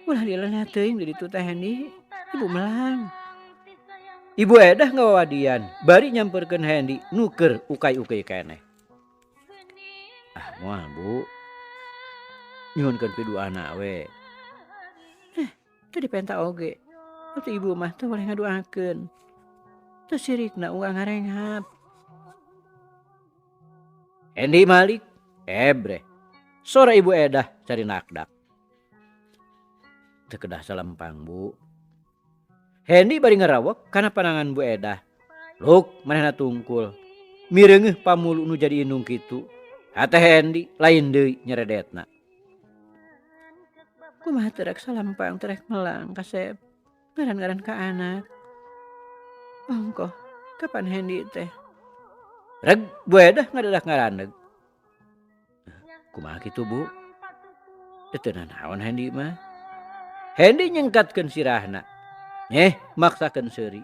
Ulah dileunah teuing di ditu teh, Hendi. Ibu melang. Ibu Edah ngawawadian bari nyamperkeun Hendi nu keur ukay-ukay keneh. Ah, moal, Bu. Nyuhunkeun piduana we. Eh, teu dipenta oge. Atuh ibu mah teu boleh ngaduakeun. Teu sirikna unggal ngarenghap. Hendi malik, ebreh. Sora Ibu Edah cari nakdak. Teu kedah salempang, Bu. Hendi bari ngarawek kana panangan Bu Edah. Luk manehna tungkul. Mireungeuh pamulu nu jadi indung kitu. Hate Hendi lain deui nyeredetna. Kumaha teu rek salampang teu rek melang, kasep. Ngaran-ngaran ka anak. Ongkoh, kapan Hendi teh? Reg Bu Edah ngadadak ngaraneg. Kumaha kitu, Bu? Teu nanaon Hendi mah. Hendi nyengkatkeun sirahna. Nyeh maksakeun seuri.